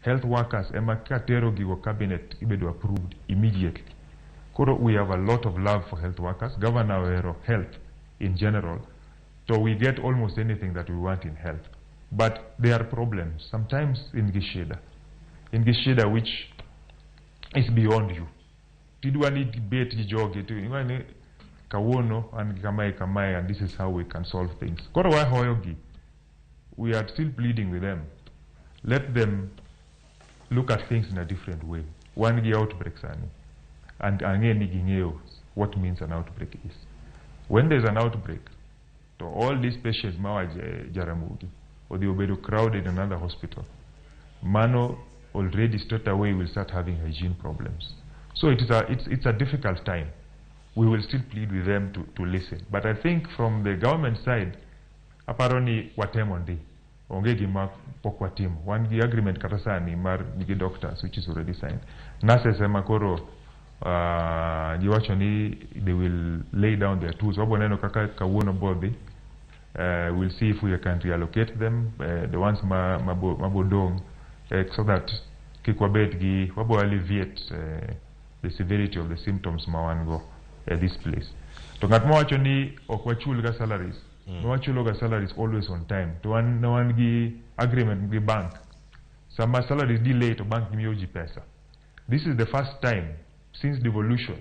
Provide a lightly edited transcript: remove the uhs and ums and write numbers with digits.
Health workers ema katero gigo cabinet ibedo approved immediately. Koro we have a lot of love for health workers. Governor ohero health in general. So we get almost anything that we want in health. But there are problems. Sometimes in gi shida. In gi shida which is beyond you. Tidwa ni debate gi jogi to ing'e ni kawuono an gi kamae kamae and this is how we can solve things. Koro wahoyo gi. We are still pleading with them. Let them look at things in a different way. Wan gi outbreak sani. And ang'e ni ging'eyo what means an outbreak is. When there's an outbreak, to all these patients ma oa Jaramogi odhi obedo crowded in another hospital. Mano already straight away will start having hygiene problems. So it's a difficult time. We will still plead with them to listen. But I think from the government side, aparo ni watemo ndi. Onge gima pok watimo. Wan gi agreement kata sani mar gi doctors which is already signed. Nurses ema koro giwacho ni they will lay down their tools. Wabo neno kaka kawuono bodhi. We'll see if we can reallocate them, the ones ma, mabo dong, so that kik wabed gi, wabo alleviate the severity of the symptoms ma wan go at this place. To ng'at mawacho ni ok wachul ga salaries, ne wachulo ga salaries always on time. To wan ne wan gi agreement gi bank. Sama salaries delay to bank miyo ji pesa. This is the first time since devolution.